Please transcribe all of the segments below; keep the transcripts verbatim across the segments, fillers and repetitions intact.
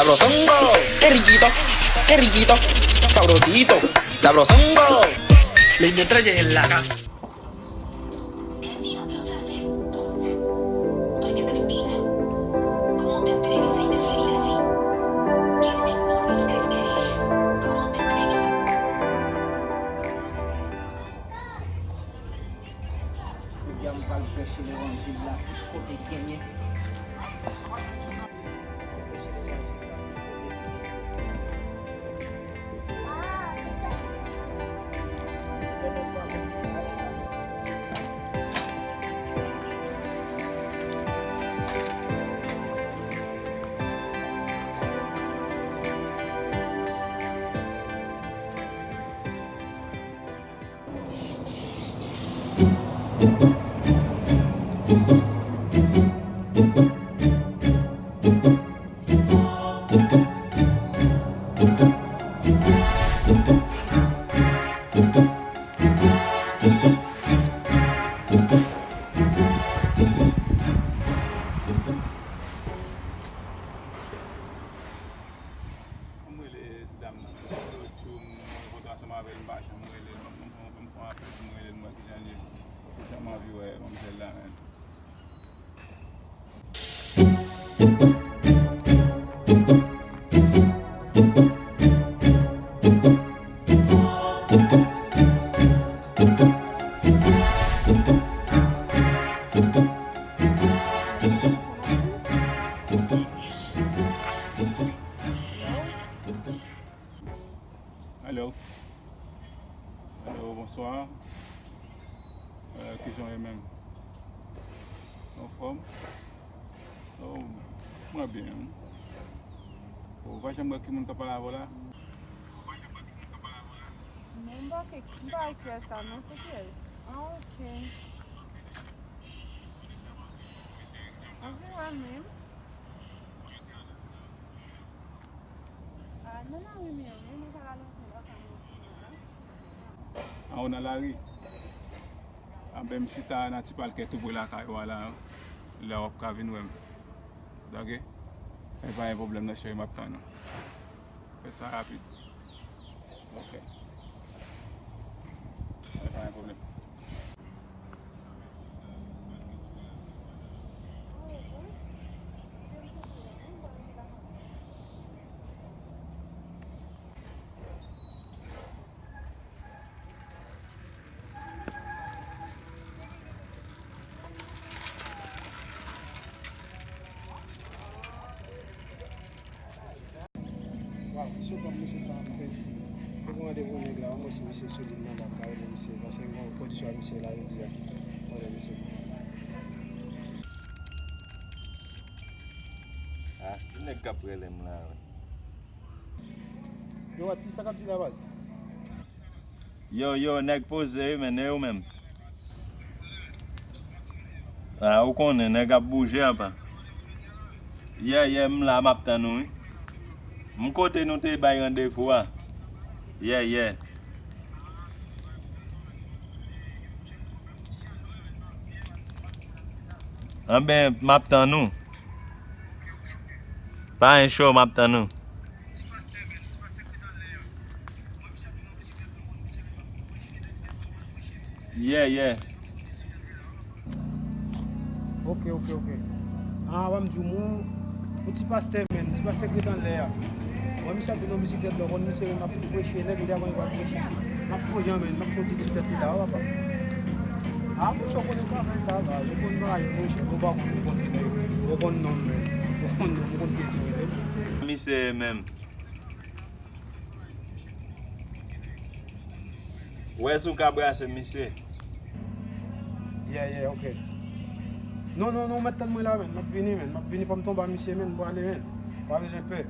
Sabrosongo, qué riquito, qué riquito, sabrosito, sabrosongo. Los Indio Reyes en la casa. ¿Qué diablos haces? Vaya cretina. ¿Cómo te atreves a interferir así? ¿Quién demonios crees que eres? ¿Cómo te atreves a... Jodi a m pral preche levanjil la tout kote k genyen. Kòman w rele ti dam nan? Lòt jou, m rankontre ansanm avè l, m pa janm rele l. M, m, m, m fè yon apèl pou m rele l, m wè kijan l ye. Kijan m anvi wè manmzèl la, menn. Hello. Hello, bonswa. Euh, kijan w ye menm? Anfòm? Oh, mwen byen, wi. Oh, ou pa janm wè ki moun k ap pale avè w la? Non, m pa wè, m pa wè kiyès sa non, se kiyès? Ah, ok. Anvi wè l menm. Ah, nan lari m ye, wi, mwen pa ka rantre lakay mwen pou moman. Ah, ou nan lari? Anben, m chita nan ti palkè tou pre lakay ou a la, lè w ap ka vin wè m. Dake? E pa gen pwoblèm non, cheri, m ap tann ou. Fè sa rapid. Ok. E pa gen pwoblèm. Waw, misye pran misye pa pèdi. Te gen randevou nèg la, mwen si misye sou liy nan, m ap ka rele misye, paske m gen yon kondisyon ak misye la jodi a. Mwen rele misye. Ah, ki nèg k ap rele m la, wi? Yo, atis, sa k ap di la, baz? Yo, yo, nèg poze wi, men e ou menm? Ah, ou konnen, nèg ap bouje apa. Yeah, yeah, m la, m ap tann ou, wi. M kote nou te bay randevou a. Yeah, yeah. Anben, m ap tann ou. Pa gen cho, m ap tann ou. Yeah, yeah. Ok, ok, ok. Ah, w ap di w, yon ti pastè, menm, ti pastè k ret anlè a. Mwen, misye ap vin nan bisiklèt la, w konn misye menm ap preche, nèg li te konn ap preche. M ap fè w jan, menm, m ap fè w di ti tèt li la, w papa. Ah, monchè, w konnen bagay sa la, yo konn bagay yo, monchè, yo pa konn, yo konn ki nèg, yo konn non m, menm, yo konn non m, yo konn ki zi yo ye. Misye menm. Wè si w ka brase misye. Yeah, yeah, ok. Non, non, non, mèt tann mwen la, menn. M ap vini, menn. M ap vini, fò m tonbe a misye, menn, m prale, menn. Pa bezwen pè.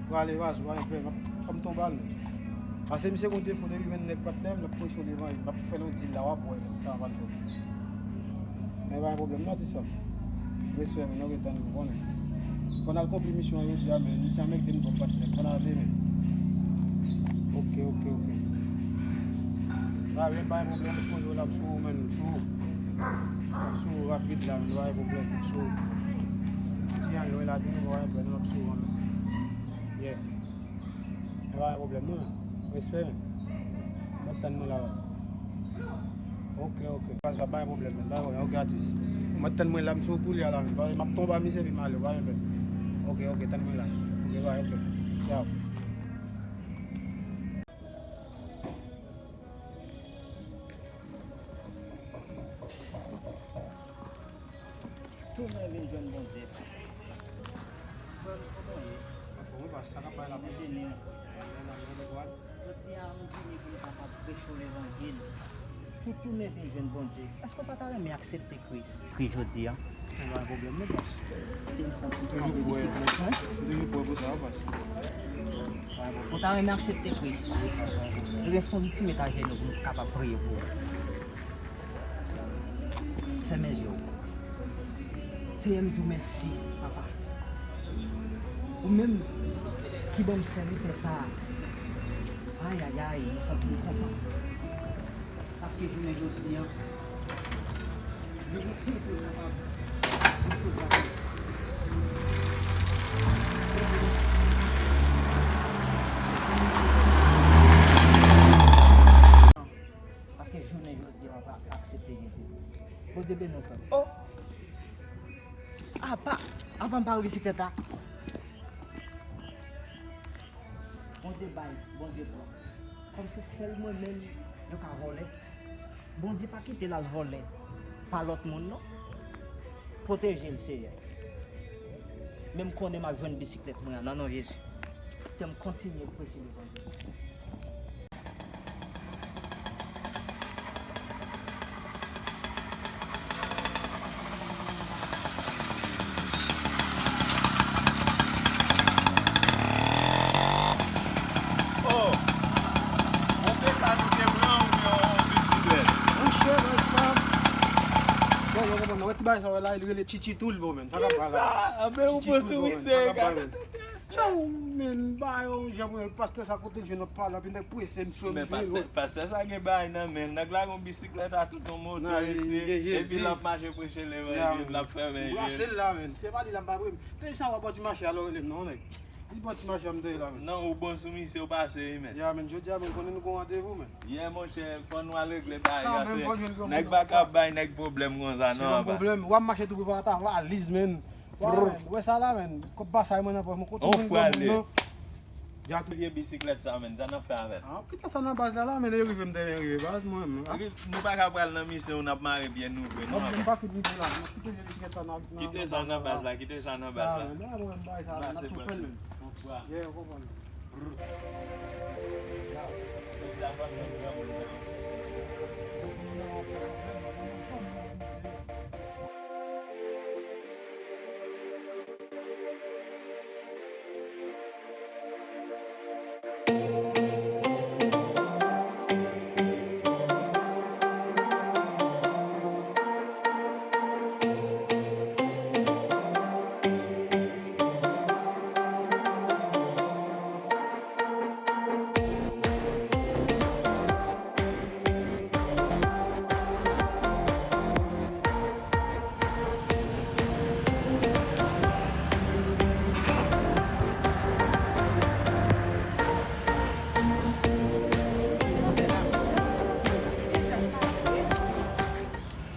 Prale, baz, pa bezwen pè. M ap, fò m tonbe a l, menn. Paske misye gon defo, depi l jwenn nèg patnè m, l ap preche w devan li. M ap fè l yon dil la, w ap wè, menn, sa va l fè. Men pa gen pwoblèm non, atis pa m. Respè, men nou gen tan, nou konnen. Fò n al konpli misyon an jodi a, men misye a mèt gen twòp patnè. Fò n ale, men. Ok, ok, ok. Pa gen, pa gen pwoblèm, poze w la, m sou ou, men, m sou ou. M sou ou rapid la, men pa gen pwoblèm, m sou ou. Ti an lwen la, gen nou pa gen pwoblèm, m sou ou, men. Pa gen pwoblèm non. Respè men. Mwen tann mwen la. Ok, ok. Baz pa gen pwoblèm men. Pa gen pwoblèm. Ok, atis. Mwen tann mwen la, m sou pou li a la men. M ap tonbe a misye epi m ale, pa gen pwoblèm. Ok, ok, tann mwen la. Ok, pa gen pwoblèm. Ciao. Tounen vin jwenn Bondye. Frè m, kòman w ye? Anfòm wi, baz, sa k ap bay la, baz? Mwen vini. Jodi a, m vini pou m kapab preche w levanjil. Tou tounen vin jwenn Bondye. Èske w pa ta renmen aksepte Kris? Pri jodi a. Pa gen pwoblèm non, baz. Toujou prè. Toujou prè pou sa, baz. Ou ta renmen aksepte Kris? Ebyen, fè yon ti met ajenou pou m kapab priye pou ou. Fèmen je w. Seyè, m di w mèsi, papa. Ou menm ki ban m sèvitè sa a. Ayayay, m santi m kontan. Paske jounen jodi a, li rete pou l kapab resevwa Kris. Paske jounen jodi a, w ap aksepte Jezi Kris. Bondye beni w, frè m. Oh! Apa, apa m pa wè bisiklèt la? Bondye bay, Bondye pran. Kòmsi sèl mwen menm yo ka vòlè. Bondye pa kite l al vòlè pa lòt moun non. Pwoteje l, Seyè. Men m konnen m ap jwenn bisiklèt mwen an nan non Jezi. Kite m kontinye preche levanjil. Oh! Ou te ka nou te pran ou yon bisiklèt. Monchè, baz pa. Bon, yo konprann. Wè ti bagay sa wè la, li rele Chichi Toul, bon, men. Sa k ap bay la? Kisa? Anben, ou pran sou misye, gade tout. Tchao, men, ba yo, jan mwen, pastè sa kote l jwenn nan pale, epi nèg prese, m sou men pastè, pastè sa gen bagay nan men l. Nèg la gen yon bisiklèt a tout yon moto isi, epi l ap mache preche levanjil, l ap fèmen je. Brase l la, men. Se pa li la, m pa pre. Te sa w ap bò ti mache, alò rele m non, nèg. Li bò ti mache a m te ye la, men. Non, ou bon sou misye, ou pase wi, men. Ya, men, jodi a, men, konnen nou gon randevou, men. Yè, monchè, fò nou al regle bagay yo, se nèg pa ka bay nèg pwoblèm konsa, non, papa. Se yon pwoblèm. W ap mache tou pou pa ta valiz, men. Wa, men, wè sa la, men. Kòb basay mwen nan pòch mwen, kote moun ban moun nan. Dja tou vye bisiklèt sa, men, sa n ap fè avè l? Ah, kite sa nan baz la, la, men, li rive, m te vin rive baz mwen, men. Nou pa ka pral nan misyon, n ap mare pye nou vre, non, papa. M pa fout vin la, men, kite vye bisiklèt sa nan, nan, kite sa nan baz la, kite sa nan baz la. Sa, men, la, mwen, m bay sa, n ap tou fè l, men. Wa. Yeah, ou konprann.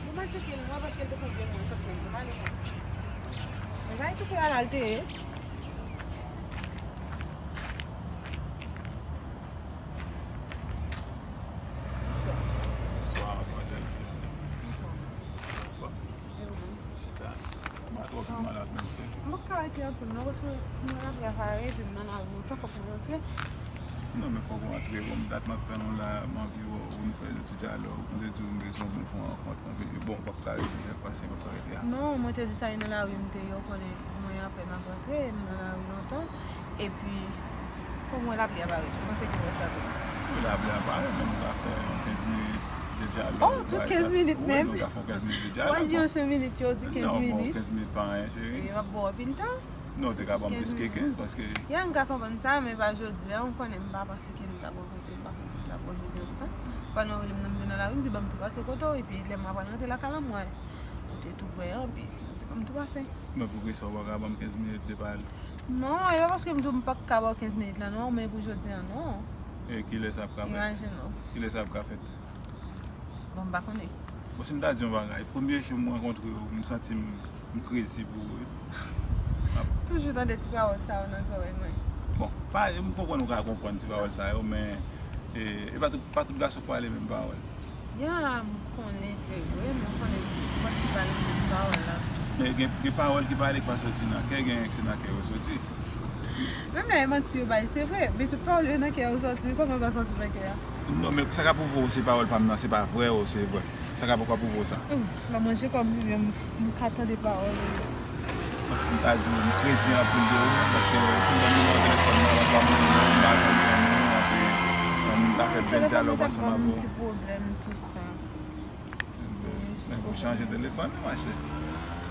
Mwen pa tcheke l, mwen, paske l te fè byen mwen, kòm se l te pale. Mwen pa tcheke l, al te ye. Bonswa, madmwazèl. Bonswa. Chita. Ou pa twò vin malad menm, sè? Mwen pa ka rete anpil non, paske mwen apre a pare, epi m nan lari lontan, fòk mwen rantre. Non, men fòk ou antre. Bon, dat m ap tann ou la, m anvi wè w pou nou fè yon ti dyalòg. Mwen te di w m bezwen pou nou fè yon rankont. Mwen vini, bon, w p ap ka rete, sa k pase, m p ap ka rete a. Non, mwen te di sa, e nan lari m te ye, ou konnen, mwen apèn ap rantre, m nan lari lontan. Epi, fòk mwen lapli a parèt. Ou panse ki wè sa tou? Wi, lapli a parèt, men nou ka fè yon kenz minit de dyalòg. Oh, tou kenz minit menm? Wi, nou ka fè yon kenz minit de dyalòg. Mwen di yo senk minit, yo di kenz minit. Non, bon, kenz minit pa anyen, cheri. E m ap ba w anpil tan. Non, ou te ka ban m plis ke kenz, paske. Ya, m ka konprann sa, men pa jodi a, ou konnen m pa panse ke nou t ap rankontre, m pa panse ke l ap rankontre konsa. Pandan w rele m nan, m te nan lari, m di, "Ban m tou pase kote w," epi lè m apral rantre lakay la, m wè ou te tou prè anpil. M di, "Ban m tou pase." Men poukisa ou pa ka ban m kenz minit de pale? Non, e pa paske m di w m p ap ka ba w kenz minit la, non, men pou jodi a, non. E kilè sa ap ka fèt? Imajine w. Kilè sa ap ka fèt? Bon, m pa konnen. Bon, si m ta di yon bagay, premye jou m rankontre w, m santi m, m krezi pou ou, wi. Toujou tande ti pawòl sa yo nan zòrèy mwen. Bon, pa, m konprann ou ka konprann ti pawòl sa yo, men, e, e pa tout, pa tout gason k pale menm pawòl. Ya, m konnen se vre, men m konnen ki pawòl ki pale menm pawòl la. Men gen, gen pawòl ki pale ki pa soti nan kè, gen ki se nan kè yo soti. Menm lè e manti yo bay, se vre, men tout pawòl yo nan kè yo soti, kòman yo pa soti nan kè a? Non, men sa ka pwouve w se pawòl pa m nan, se pa vrè ou se vrè. Sa ka pwouve w sa. Hum, m ap manje kòm m, m ka tande pawòl ou yo. Paske m ta di w, m krezi anpil de ou menm, paske ou ban m nimewo telefòn nan, ou ban m nimewo, m pa janm konn ou, epi, m ta fè bèl dyalòg ansanm avè w. Telefòn mwen t ap ban m ti pwoblèm, tou sa. Men pou chanje telefòn, wi, machè.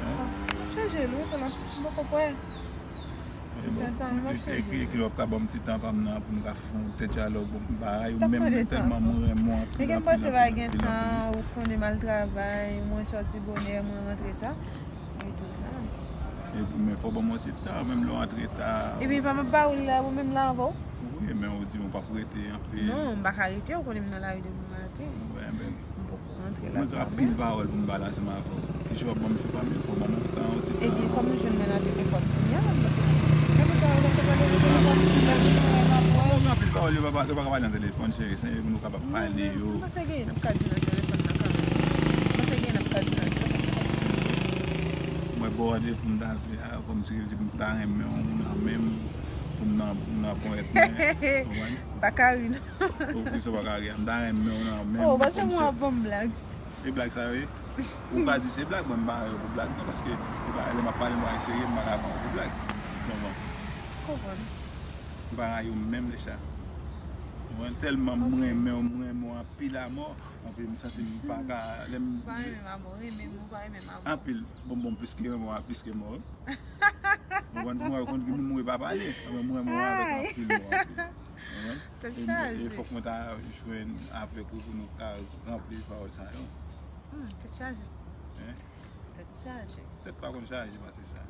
Hein? M ap chanje l, wi, konnen m poko prè. E bon, fè sa, m ap e, e, chanje. E ki lè w ap ka ban m ti tan pa m nan pou nou ka fè yon tèt dyalòg, bon, bagay ou menm tèlman mwen renmen w anpil, anpil, anpil, anpil, anpil. Ou konnen m al travay, mwen sòti bonè, mwen rantre ta. E tou sa. E pou, men fò w ban m yon ti tan, menm lè w antre ta. Epi pa m ap ba ou l la, ou menm la avè w? Wi, men ou di m ou p ap rete anpil. Non, m pa ka rete, ou konnen m nan lari depi maten. Wi, men. M poko rantre la. Mwen gen anpil pawòl pou m pale ansanm avè w. Ki jou w ap ban m jou pa m yo, fò w ban m yon tan, yon ti tan. Epi kòm ou jwenn mwen nan telefòn kounye a, m panse gen anpil pawòl w ap pale nan telefòn, m pa gen anpil pawòl yo pa, yo pa ka pale nan telefòn, cheri, se pou nou kapab pale yo. M panse gen n ap ka di nan telefòn nan kanmenm. M panse gen n ap ka di nan telefòn nan kanmenm. Mwen ba w randevou m ta vle a, kòm ti, ti, m ta renmen w nan men m, pou m nan, pou m nan ponyèt mwen, konprann? M pa ka ri, non. Ou, kisa w pa ka ri a? M ta renmen w nan men m, kòmsi. Oh, paske mwen ap ban m blag. E blag sa yo ye? Ou ka di se blag, mwen m pa yo pou blag, non, paske e pa, lè m ap pale, m pa serye, m pa ka pran pou blag. Sèlman. Konprann. M pa rayi w menm, Necha. Mwen tèlman m renmen w, m renmen w anpil amò, anpil m santi m pa ka, lè m. Ou pa renmen m amò, renmen m, ou pa renmen m amò. Anpil. Bon, bon, plis ke renmen w, plis ke mò. Ou konprann, pou mwen, konn ki moun mwen pa pale. Mwen, mwen, mwen avèk anpil mò, anpil. Konprann? Tèt chaje. E, e fòk mwen ta jwenn avèk ou pou nou ka ranpli pawòl sa yo. Hmm, tèt chaje. Hein? Tèt chaje. Tèt pa konn chaje pase sa.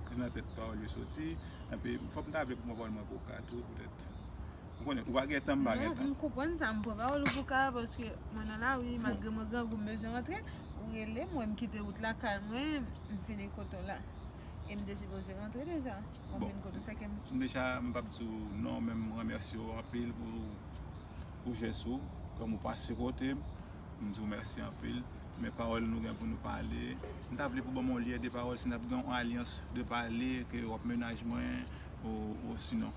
Se nan tèt pawòl yo soti. Epi, fòk m ta vle pou mwen pawòl mwen pou ka tou, poutèt. Ou konnen, ou pa gen tan, m pa gen tan. Non, m konprann sa, m pran pawòl ou pou ka, paske mwen nan lari, malgre mwen grangou, m bezwen rantre, ou rele m, wè m kite wout lakay mwen, m vini kote w la. E m te sipoze rantre deja. Bon, m vin kote sa ke m. Deja, m p ap di w non, men m remèsye w anpil pou, pou jès ou, kòm ou pase kote m. M di w mèsi anpil. Men pawòl nou gen pou nou pale. M ta vle pou ban m yon lye de pawòl, si n ap gen yon alyans de pale, ke w ap mennaj mwen, o, osinon.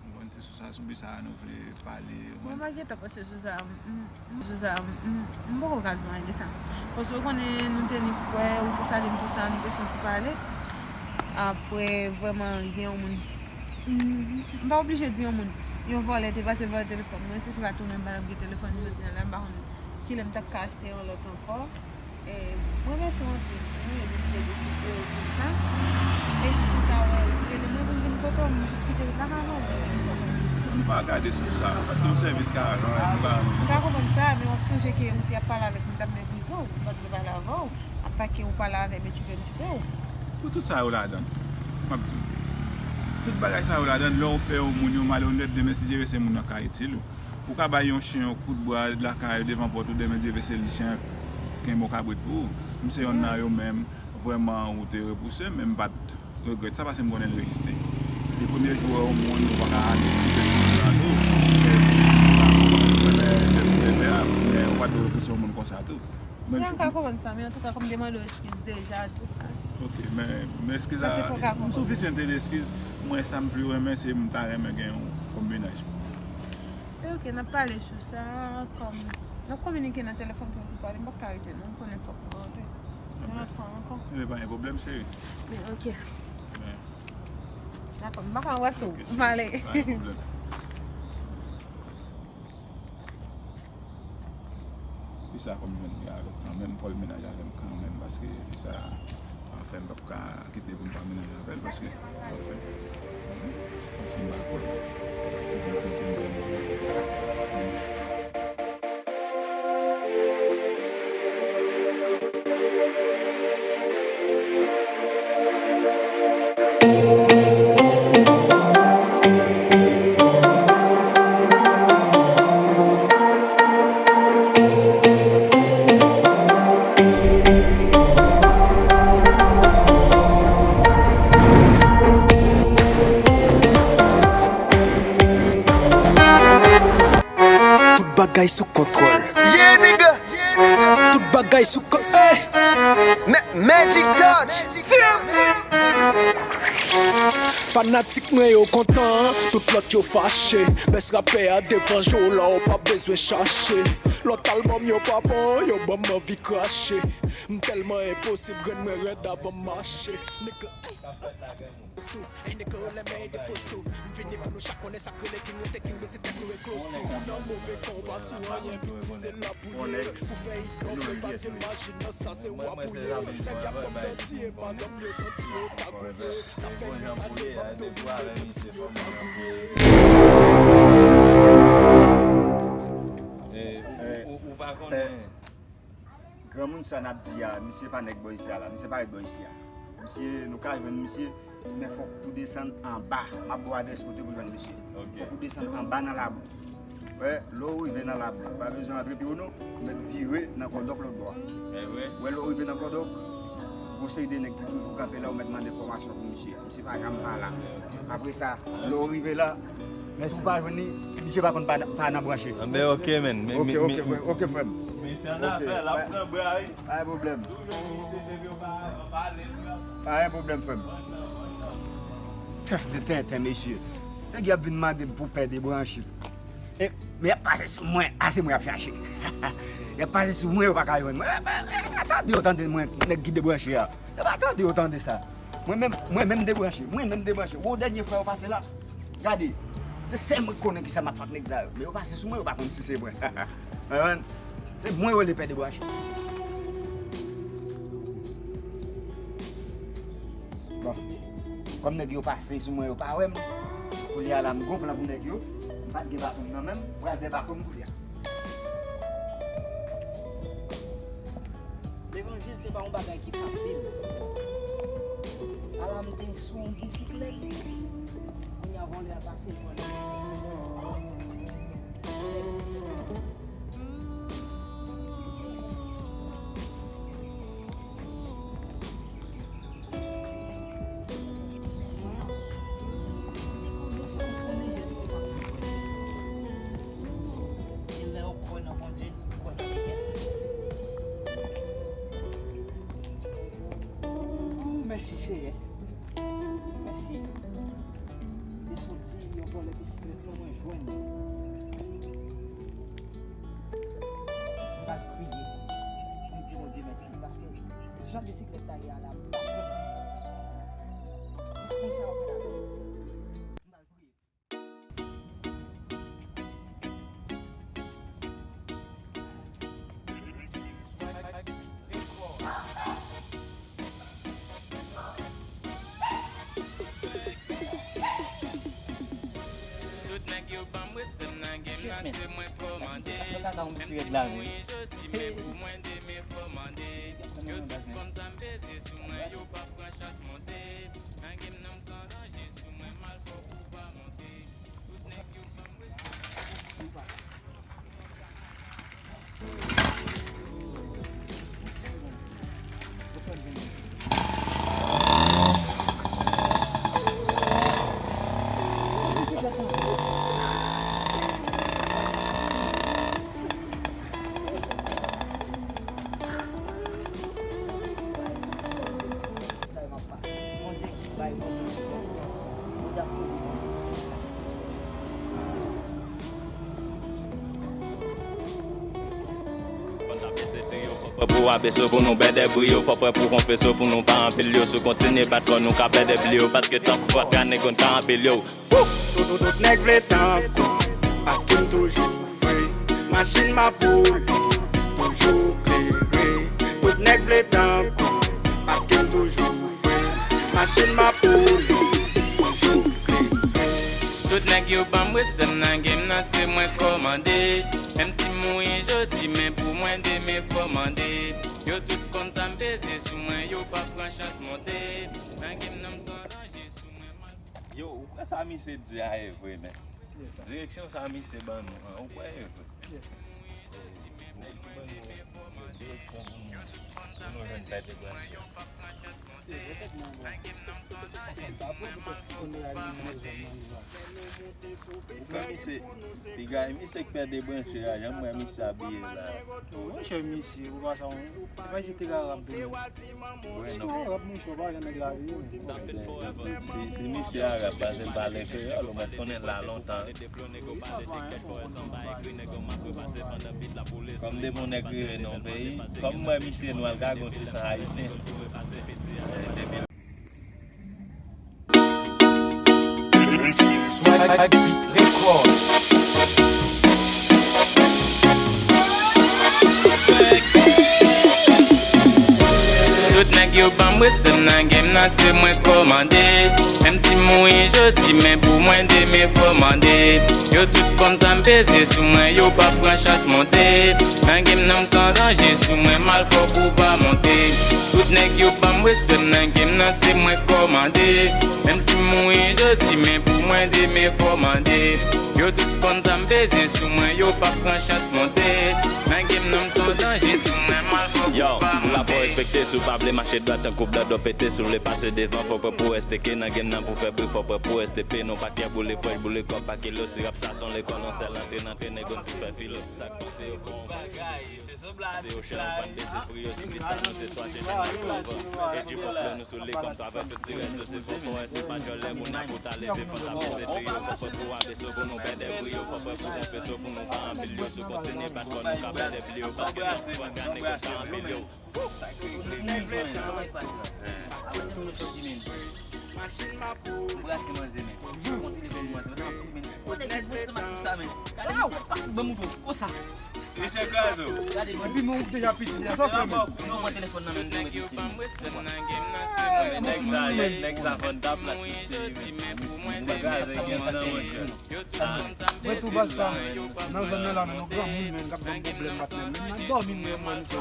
Ou konn se sou sa, sou bi sa a nou vle pale. Mwen pa gentan panse sou sa. M, m, sou sa, m, m, m poko ka di w anyen de sa. Paske w konnen nou te ni kwè, ou te salye m tou sa, nou te fè yon ti pale. Apre, vrèman, gen yon moun. M, m pa oblije di yon moun. Yon vòlè te pase vòlè telefòn mwen, si se pa tou menm, m pa t ap gen telefòn jodi a la, m pa konn kilè m t ap ka achte yon lòt ankò. E, mwen mèsi w anpil tou, epi m te deside pou sa. E jis pou sa, wè, ou rele mwen pou m vin kote w, m jis kite w la, m pa vin kote w. Nou pa gade sou sa, paske yon sèvis ka rann, nou pa. M ka konprann sa, men w ap sonje ke ou te ap pale avèk mwen, m t ap meprize w, m pa t vle pale avè w, atake ou pale avè m, epi m kite w. Pou tout sa yo ladan, m ap di w. Tout bagay sa yo ladan, lè w fè yon moun yon malonèt, demen si Dye vle se moun nan ka itil ou. Ou ka bay yon chen yon kout bwa lakay devan pòt ou, demen Dye vle se li chen an kenbe yon kabrit pou ou. M se yonn nan yo menm, vrèman, ou te repouse m, men m pa t regrèt sa, paske m konnen l reziste. Depi premye jou w wè yon moun, ou pa ka ale kite sou moun nan tou. Se sa, ou pa konn jès ou te fè a, men ou pa t dwe repouse yon moun konsa tou. Menm si ou konprann sa, men antouka, kòm m te mande w eskiz deja, tou sa. Ok, men, men eskiz la, m sou visyon de eskiz, mwen, sa m pli renmen, se m ta renmen gen yon kòm mennaj. E ok, n ap pale sou sa, kòm n ap kominike nan telefòn pou nou pale, m p ap ka rete non, m konnen fòk mwen rantre. Yon lòt fwa ankò. Ebyen, pa gen pwoblèm, cheri. Men ok. Men. Dakò, m pa ka anbrase w. Ok, cheri. M ale. Pa gen pwoblèm. Kisa kòm jwenn li avè m kanmenm, fò l mennaj avè m kanmenm, paske sa, anfen, m p ap ka kite pou m pa mennaj avè l, paske, anfen, paske m pa kwè. Epi kote m vrèman renmen. Ay sou kontwòl. Yeah, nigga. Tout bagay sou kontwòl. Hey! Ma- Magic Touch. Fanatik mwen yo kontan, tout lòt yo fache. Bèst rapè a devan Joe la, ou pa bezwen chache. Lòt albòm yo pa bon, yo ban m anvi krache. M tèlman enposib, grenn mwen rèd avan m mache. Nigga. Post ou, ay nèg yo lè men de post ou. M vini pou nou chak konnen sa k rele king, rete king, bese tèt nou e close to. Ou nan move kan ou pa sou anyen, piti se la pou ye. Pou fè hip hop, yo pa gen maji nan sa, se wa pou ye. Nèg y ap pran pèdi e madanm yo santi yo ta gouye. Sa fè yon ane m ap domine, menm si yo pa gouye. Ou pa konnen. Granmoun sa n ap di a, misye pa nèg bò isi a la, misye pa ret bò isi a. Misye, nou ka jwenn misye, men fòk ou desann anba. M ap ba w adrès kote pou jwenn misye. Ok. Fòk ou desann anba nan labou. Wè, lè w rive nan labou, ou pa bezwen antre pi wo non, ou mèt vire nan kòdòk lòt bò a. E vre? Wè, lè w rive nan kòdòk, gon seri de nèg ki toujou kanpe la, ou mèt mande enfòmasyon pou misye. Misye pa janm pa la. Apre sa, lè w rive la, si w pa jwenn li, misye pa konn pa, pa nan branche. Anben, ok, men. Ok, ok, ok, frè m. Misye annafè, l ap pran bra, wi. Pa gen pwoblèm. Si w jwenn misye, depi w pa pale, l ap. Pa gen pwoblèm, frè m. Tch, de tenten, mesye. Nèg y ap vin mande m pou pè debranche. E, men y ap pase sou mwen, a se mwen y ap chache. Y ap pase sou mwen, yo pa ka jwenn mwen. E, e, e, tande yo tande mwen, nèg ki debranche a. Yo pa tande yo tande sa. Mwen menm, mwen menm debranche, mwen menm debranche. Ou dènye fwa yo pase la. Gade, se sèl mwen k konnen kisa m ap fè ak nèg sa yo. Men yo pase sou mwen, yo pa konn si se mwen. Konprann? Se mwen yo rele pè debranche. Bon, kòm nèg yo pase sou mwen, yo pa wè m. Koulye a la, m gon plan pou nèg yo. M pa t gen baton m nan men m, m pral dèbaton m koulye a. Levanjil se pa yon bagay ki fasil. Ala m te sou yon bisiklèt, kounye a vòlè a pase vòlè. E lè w kwè nan Bondye, ou kwè nan limit. Ooh, mèsi, Seyè. Mèsi. M te santi yon vòlè bisiklèt lan mwen jwenn. M pral kriye. M di Bondye mèsi, paske jan bisiklèt la ye a la, m pa konn sa. M pa konn sa yo fè ladan. M pral kriye. Tout nèg yo ban m respè m nan game nan, se mwen kòmande. Menm si m mouri jodi, men pou mwen demen fò mande. Yo tout konn sa m peze sou mwen, yo pa pran chans monte. Nan game nan m san danje, sou mwen m al fò pou pa monte. Tout nèg yo ban m respè. Fò n abese trio, fò pran pou abese pou nou pèdè brio, fò pran pou konfeso pou nou pa anpil yo, si w kontinye bat kò nou ka pèdè plio, paske tankou fòt ka nèg konn ka anpil yo. Tout, tout, tout nèg vle tankou, paske m toujou fre. Machin m ap woule, toujou klere. Tout nèg vle tankou, paske m toujou fre. Machin m ap woule, toujou klere. Tout nèg yo ban m respè m nan game nan, se mwen kòmande. Menm si m mouri jodi, men pou mwen demen fò mande. Yo tout konn sa m peze sou mwen, yo pa pran chans monte. Nan game nan m san danje sou mwen. Yo, ou kwè sa misye di a e vre, men? Direksyon sa misye ban nou an, ou kwè e vre? Nèg ki ban nou direksyon pou nou, pou nou jwenn pèdè bandi. Ou fè misye, piga, e misye k pè debranche a, jan m wè misye abiye la. Non, monchè, misye, ou pa sa, ou pa jete la rap de. Wè, non. Arab, monchè, ou pa jan nèg la ye, men. Si, si misye arab, paske l pale kreyòl, ou mèt konnen l la lontan. Kòm depi yon nèg rive nan yon peyi, kòm m wè misye nwa, l ka gon ti san ayisyen. Tout nèg yo ban m respè m nan game nan, se mwen kòmande. Menm si m mouri jodi, men pou mwen demen fò mande. Yo tout konn sa m peze sou mwen, yo p ap pran chans monte. Nan game nan m san danje, sou mwen mal fòk ou pa monte. Tout nèg yo ban m respè m nan game nan, se mwen kòmande. Menm si m mouri jodi, men pou mwen demen fò mande. Yo tout konn sa m peze sou mwen, yo p ap pran chans monte. Nan game nan m son danje, tou mwen mal fòk ou pa monte. Yo, m la fò respekte, si w pa vle mache dwat tankou blòdò pete, si w vle pase devan, fò pran pou S T K nan game nan pou fè bri, fò pran pou S T P, non pa kè boule frèch, boule kòb, pa kilo, si rap sa son lekòl, yon sèl antre, antre, nego n pou fè filo. Sa k panse yo fè yon bagay. Se yo chè yo pa t bese pri yo, si bit sa nou se twa, se jan nou fè anvan. Eji pòp lè nou sou li kòm travè tout ti rès yo, se fò fò wè se pa djòlè moun ap ou ta leve fò ta bese tri yo, fò pran pou abese pou nou pèdè bri yo, fò pran pou konfese pou nou pa anpil yo, si w kontinye bat kò nou ka pèdè pli yo, paske nan fwa ka nego sa anpil yo. Machin m ap brase manzè men. Yon telefòn manzè men. Yon nèg voye sistèm ak tout sa men. Gade misye pa ban m moto konsa. Misye kraze w. Gade men. Epi men ou deja piti deja sa fè men. Mwen pran telefòn nan men m pou mete sou li. Nèg sa nèg sa vann tab la plis se li men. Misye kraze gen nan monchè. Mwen tou baz pa m nan zòn nan la men yon granmoun men k ap ban m pwoblèm bat men. Menm nan dòmi m wè mwen misye.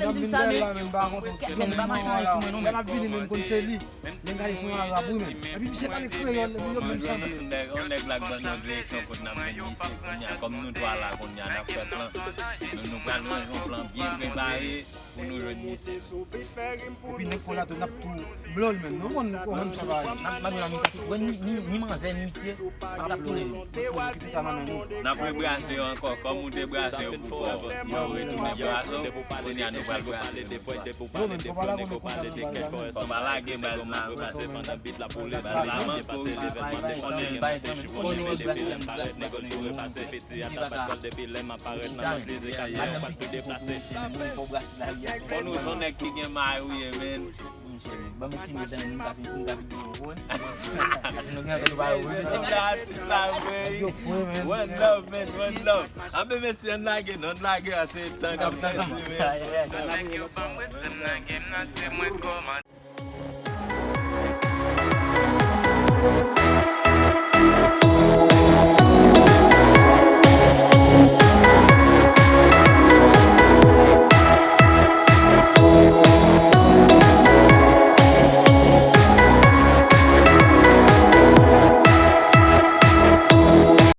Nan vin dèyè la men m pa kontan. Kèt men li pa mache anyen sou mwen non men. Lè l ap vini men m konn se li. Nèg la se yon arab wi men. Epi misye pale kreyòl epi yo menm sanble. Yon nèg la k ban nou direksyon kote n ap jwenn misye kounye a. Kòm nou twa la kounye a n ap fè plan. Nou nou pral ranje yon plan byen prepare pou nou jwenn misye. Epi nèg Pòlato n ap tou blow l menm. Nou konn nou konn fè bagay. N ap mande nan misye tout. Wè ni ni ni manzè ni misye. N ap tou lè. Kite sa nan men nou. N ap rebrase yo ankò. Kòm ou te brase yo pou kò yo retounen brase yo. Kounye a nou pral brase yo. Yo menm fò pa la konnen konnen. Fò pa lage baz la. Baz la manke w. Konnen yo brase yo. Konnen yo brase yo. Fò nou se yon nèg ki gen may ou ye men. Monchè men, ban m ti nèg dan nou ka vin pou nou ka vin gen yon gwo. Paske nou gen anpil pa yo. Sa atis la vre. One love men, one love. Anben mesye ann lage, non ann lage a se tan k ap fè si men. Nèg yo ban m respè m nan game nan se mwen kòmande.